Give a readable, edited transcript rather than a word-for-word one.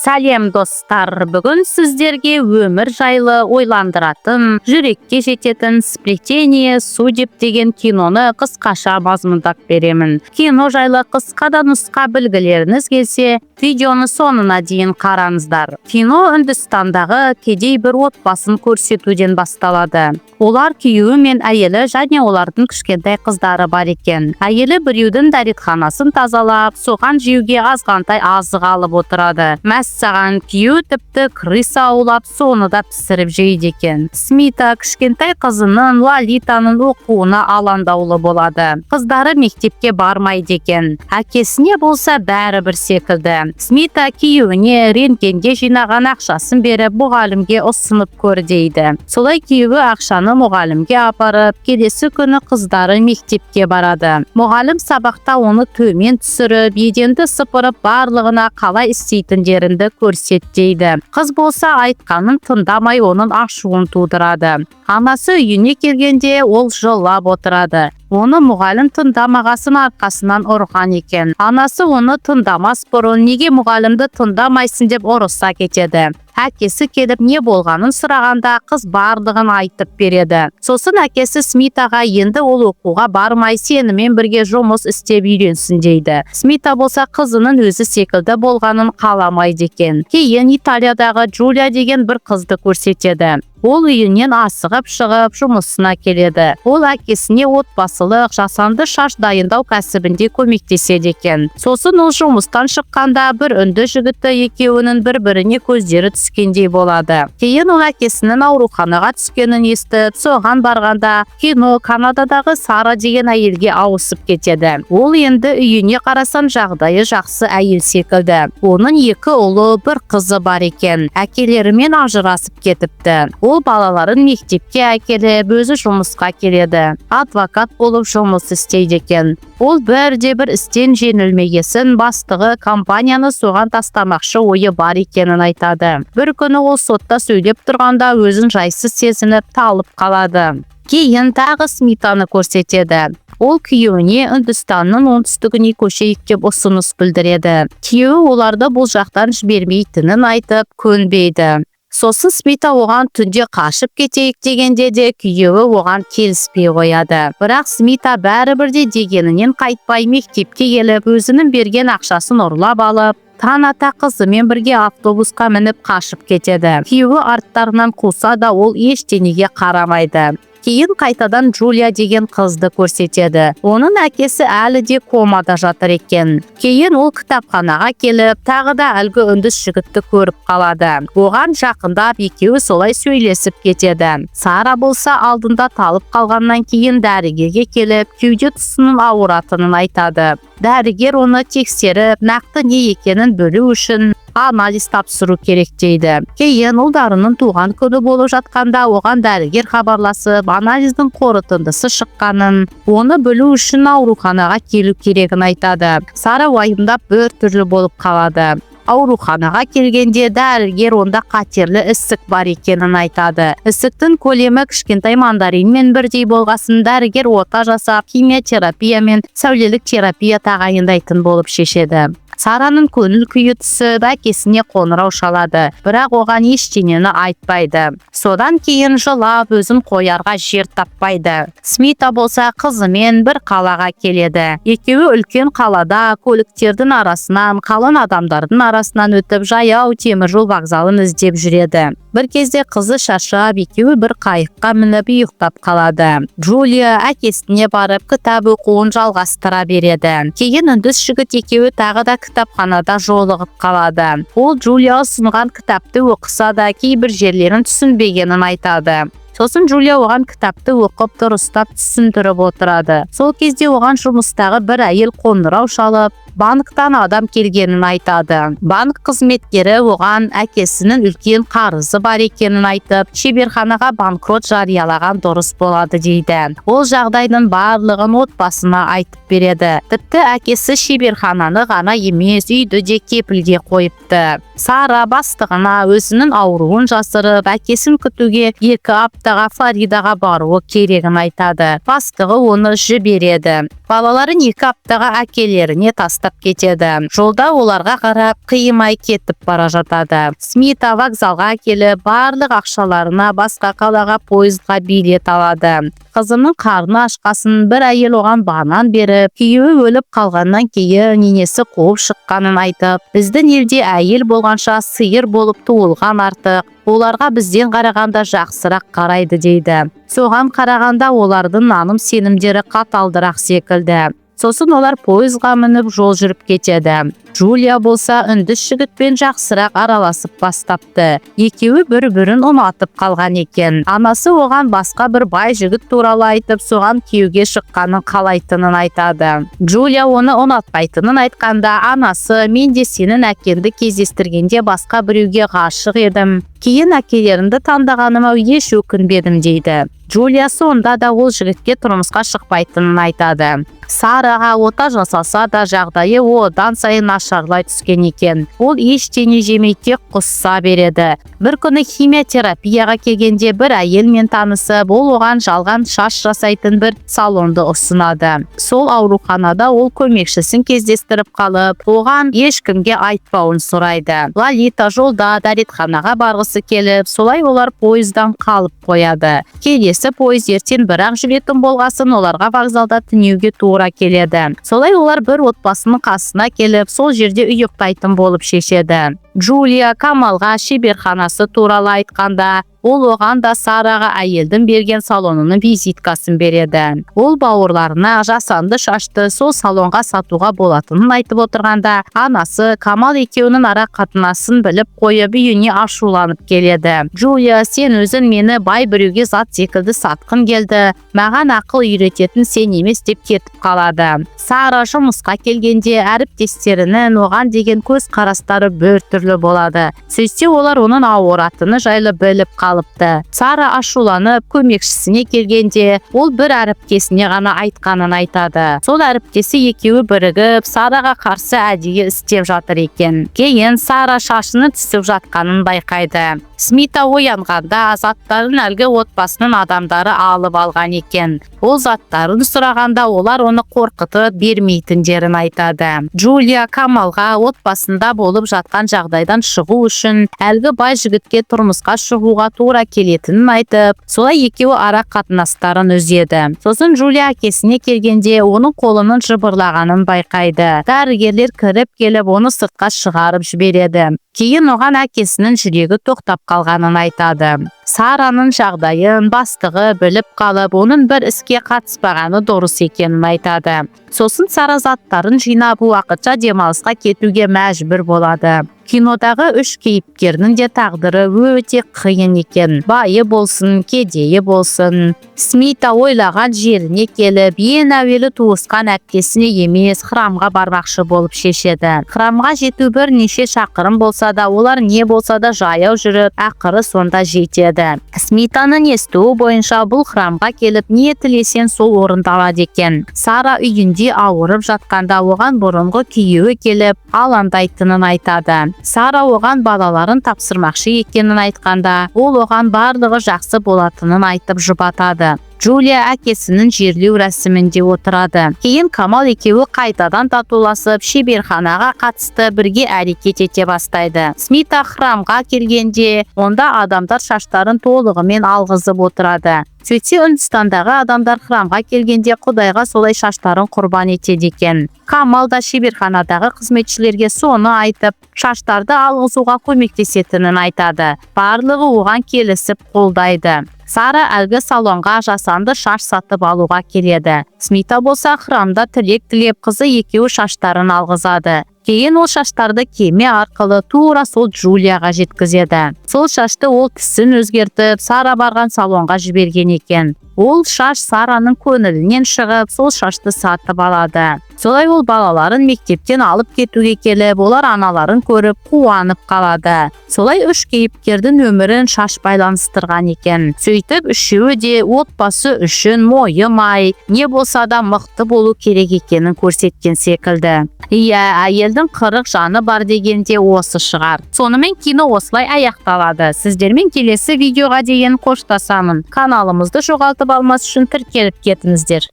Сәлем, достар! Бүгін сіздерге өмір жайлы ойландыратын, жүрекке жететін «Сплетение судеб» деген киноны қысқаша мазмұндап беремін. Кино жайлы қысқа да нұсқа білгілеріңіз келсе, видеоны соңына дейін қараңыздар. Кино Үндістандағы кедей бір отбасын көрсетуден басталады. Олар күйеуі мен әйелі және олардың кішкентай қыздары бар екен. Әйелі біреудің дәретханасын тазалап, соған жеуге азғантай азық алып отырады. Мәссаған, күйеуі тіпті крыса аулап, соны да пісіріп жейді екен. Смита кішкентай қызының, Лалитаның оқуына алаңдаулы болады. Қыздары мектепке бармайды екен. Әкесіне болса бәрібір секілді. Смита күйеуіне рентгенге жинаған ақшасын беріп, мұғалімге ұсынып көр дейді. Солай күйеуі ақшаны мұғалімге апарып, келесі күні қыздары мектепке барады. Мұғалім сабақта оны төмен түсіріп, еденді сыпырып, барлығына қалай істейтіндерінді көрсет дейді. Қыз болса айтқанын тыңдамай, оның ашуын тудырады. Анасы үйіне келгенде, ол жылап отырады. Оны мұғалім тыңдамағасын арқасынан ұрған екен. Анасы оны тыңдамас бұрын неге мұғалімді тыңдамайсың деп ұрыса кетеді. Әкесі келіп, не болғанын сұрағанда, қыз барлығын айтып береді. Сосын әкесі Смитаға енді ол оқуға бармай, сенімен бірге жұмыс істеп үйренсін дейді. Смита болса қызының өзі секілді болғанын қаламайды екен. Кейін Италиядағы Джулия деген бір қызды көрсетеді. Ол үйінен асығып шығып, жұмысына келеді. Ол әкесіне отбасылық жасанды шаш дайындау кәсібінде көмектеседі екен. Сосын ол жұмыстан шыққанда бір үнді жігіті екеуінің бір біріне көздері түскендей болады. Кейін ол әкесінің ауруханаға түскенін естіп, соған барғанда, кино Канададағы Сара деген әйелге ауысып кетеді. Ол енді үйіне қарасам, жағдайы жақсы әйел секілді. Оның екі ұлы, бір қызы бар екен. Әкелерімен ажырасып кетіпті. Ол балаларын мектепке әкеліп, өзі жұмысқа келеді. Адвокат болып жұмыс істейді екен. Ол бірде бір істен жеңілмегесін, бастығы компанияны соған тастамақшы ойы бар екенін айтады. Бір күні ол сотта сөйлеп тұрғанда өзін жайсыз сезініп, талып қалады. Кейін тағы Смитаны көрсетеді. Ол күйеуіне Үндістанның оңтүстігіне көшейік деп ұсыныс білдіреді. Күйеуі оларды бұл жақтан жібермейтінін айтып, көнбейді. Сосын Смита оған түнде қашып кетейік дегенде де, күйеуі оған келіспей қояды. Бірақ Смита бәрібір де дегенінен қайтпай, мектепке келіп, өзінің берген ақшасын ұрлап алып, таң ата қызымен бірге автобусқа мініп, қашып кетеді. Күйеуі арттарынан қуса да, ол ештеңеге қарамайды. Кейін қайтадан Джулия деген қызды көрсетеді. Оның әкесі әлі де комада жатыр екен. Кейін ол кітапханаға келіп, тағы да әлгі үндіс жігітті көріп қалады. Оған жақындап, екеуі солай сөйлесіп кетеді. Сара болса алдында талып қалғаннан кейін дәрігерге келіп, кеуде тұсының ауыратынын айтады. Дәрігер оны тексеріп, нақты не екенін білу үшін анализ тапсыру керек дейді. Кейін ұлдарының туған күні болып жатқанда, оған дәрігер хабарласып, анализдің қорытындысы шыққанын, оны білу үшін ауруханаға келу керегін айтады. Сара уайымдап, бір түрлі болып қалады. Ауруханаға келгенде дәрігер онда қатерлі ісік бар екенін айтады. Ісіктің көлемі кішкентай мандаринмен бірдей болғасын, дәрігер ота жасап, химиотерапия мен сәулелік терапия тағайындайтын болып шешеді. Сараның көңіл күйі түсіп, әкесіне қоңырау шалады, бірақ оған ештеңені айтпайды. Содан кейін жылап, өзін қоярға жер таппайды. Смита болса қызымен бір қалаға келеді. Екеуі үлкен қалада көліктердің арасынан, қалың адамдардың арасынан өтіп, жаяу теміржол вокзалын іздеп жүреді. Бір кезде қызы шаршап, екеуі бір қайыққа мініп, ұйықтап қалады. Джулия әкесіне барып, кітап оқуын жалғастыра береді. Кейін үндіс жігіт екеуі тағы да кітапханада жолығып қалады. Ол Джулия ұсынған кітапты оқыса да, кейбір жерлерін түсінбегенін айтады. Сосын Джулия оған кітапты оқып, дұрыстап түсіндіріп отырады. Сол кезде оған жұмыстағы бір әйел қоңырау шалып, банктан адам келгенін айтады. Банк қызметкері оған әкесінің үлкен қарызы бар екенін айтып, шеберханаға банкрот жариялаған дұрыс болады дейді. Ол жағдайдың барлығын отбасына айтып береді. Тіпті әкесі шеберхананы ғана емес, үйді де кепілге қойыпты. Сара бастығына өзінің ауруын жасырып, әкесін күтуге 2 аптаға Флоридаға баруы керегін айтады. Бастығы оны жібереді. Балаларын 2 аптаға әкелеріне тастап. тастап кетеді. Жолда оларға қарап қимай кетіп бара жатады. Смита вокзалға келіп, барлық ақшаларына басқа қалаға пойызға билет алады. Қызының қарны ашқасын, бір әйел оған банан беріп, күйеуі өліп қалғаннан кейін енесі қуып шыққанын айтып, біздің елде әйел болғанша сиыр болып туылған артық, оларға бізден қарағанда жақсырақ қарайды дейді. Соған қарағанда олардың наным сенімдері қаталдырақ секілді. Сосын олар пойызға мініп, жол жүріп кетеді. Джулия болса үндіс жігітпен жақсырақ араласып бастапты. Екеуі бір-бірін ұнатып қалған екен. Анасы оған басқа бір бай жігіт туралы айтып, соған күйеуге шыққанын қалайтынын айтады. Джулия оны ұнатпайтынын айтқанда, анасы: «Мен де сенің әкеңді кездестіргенде басқа біреуге ғашық едім, кейін әкелеріңді таңдағаныма еш өкінбедім», – дейді. Джулия сонда да ол жігітке тұрмысқа шықпайтынын айтады. Сараға ота жасалса да, жағдайы одан сайын нашарлай түскен екен. Ол ештеңе жемей, тек құсса береді. Бір күні химиотерапияға келгенде бір әйелмен танысып, ол оған жалған шаш жасайтын бір салонды ұсынады. Сол ауруханада ол көмекшісін кездестіріп қалып, оған ешкімге айтпауын сұрайды. Лолита жолда дәретханаға барғысы келіп, солай олар пойыздан қалып қояды. Келесі пойыз ертең бірақ жүретін болғасын, оларға вокзалда түнеуге тура келеді. Солай олар бір отбасының қасына келіп, сол жерде ұйықтайтын болып шешеді. Джулия Камалға шеберханасы туралы айтқанда, ол оған да Сараға әйелдің берген салонының визиткасын береді. Ол бауырларына жасанды шашты сол салонға сатуға болатынын айтып отырғанда, анасы Камал екеуінің ара қатынасын біліп қойып, үйіне ашуланып келеді. Джулия: «Сен өзің мені бай біреуге зат секілді сатқың келді, маған ақыл үйрететін сен емес», – деп кетіп қалады. Сара жұмысқа келгенде әріптестерінің оған деген көз қарастары біртүрлі болады. Сөйтсе, олар оның ауыратыны жайлы біліп қалыпты. Сара ашуланып көмекшісіне келгенде, ол бір әріптесіне ғана айтқанын айтады. Сол әріптесі екеуі бірігіп, Сараға қарсы әдейі істеп жатыр екен. Кейін Сара шашының түсіп жатқанын байқайды. Смита оянғанда заттарын әлгі отбасының адамдары алып алған екен. Ол заттарын сұрағанда, олар оны қорқытып, бермейтіндерін айтады. Джулия Камалға отбасында болып жатқан жағдайдан шығу үшін әлгі бай жігітке тұрмысқа шығуға тура келетінін айтып, солай екеуі ара қатынастарын үзеді. Сосын Джулия әкесіне келгенде, оның қолының жыбырлағанын байқайды. Дәрігерлер кіріп келіп, оны сыртқа шығарып жібереді. Кейін оған әкесінің жүрегі тоқтап қалғанын айтады. Сараның жағдайын бастығы біліп қалып, оның бір іске қатыспағаны дұрыс екенін айтады. Сосын Сара заттарын жинап, уақытша демалысқа кетуге мәжбүр болады. Кинодағы үш кейіпкердің де тағдыры өте қиын екен, байы болсын, кедейі болсын. Смита ойлаған жеріне келіп, ең әуелі туысқан әпкесіне емес, храмға бармақшы болып шешеді. Храмға жету бірнеше шақырым болса да, олар не болса да жаяу жүріп, ақыры сонда жетеді. Смитаның естуі бойынша, бұл храмға келіп не тілесең, сол орындалады екен. Сара үйінде ауырып жатқанда, оған бұрынғы күйеуі келіп, алаңдайтынын айтады. Сара оған балаларын тапсырмақшы екенін айтқанда, ол оған барлығы жақсы болатынын айтып жұбатады. Джулия әкесінің жерлеу рәсімінде отырады. Кейін Камал екеуі қайтадан татуласып, шеберханаға қатысты бірге әрекет ете бастайды. Смита храмға келгенде, онда адамдар шаштарын толығымен алғызып отырады. Сөйтсе, Үндістандағы адамдар храмға келгенде құдайға солай шаштарын құрбан етеді екен. Камал да шеберханадағы қызметшілерге соны айтып, шаштарды алғызуға көмектесетінін айтады. Барлығы оған келісіп, қолдайды. Сара әлгі салонға жасанды шаш сатып алуға келеді. Смита болса храмда тілек тілеп, қызы екеуі шаштарын алғызады. Кейін ол шаштарды кеме арқылы тура сол Джулияға жеткізеді. Сол шашты ол түсін өзгертіп, Сара барған салонға жіберген екен. Ол шаш Сараның көңілінен шығып, сол шашты сатып алады. Солай ол балаларын мектептен алып кетуге келіп, олар аналарын көріп, қуанып қалады. Солай үш кейіпкердің өмірін шаш байланыстырған екен. Сөйтіп, үшеуі де отбасы үшін мойымай, не болса да мықты болу керек екенін көрсеткен секілді. Иә, әйелдің 40 жаны бар дегенде осы шығар. Сонымен, кино осылай аяқталады. Сіздермен келесі видеоға дейін қоштасамын. Каналымызды жоғалтып алмас үшін тіркеліп кетіңіздер.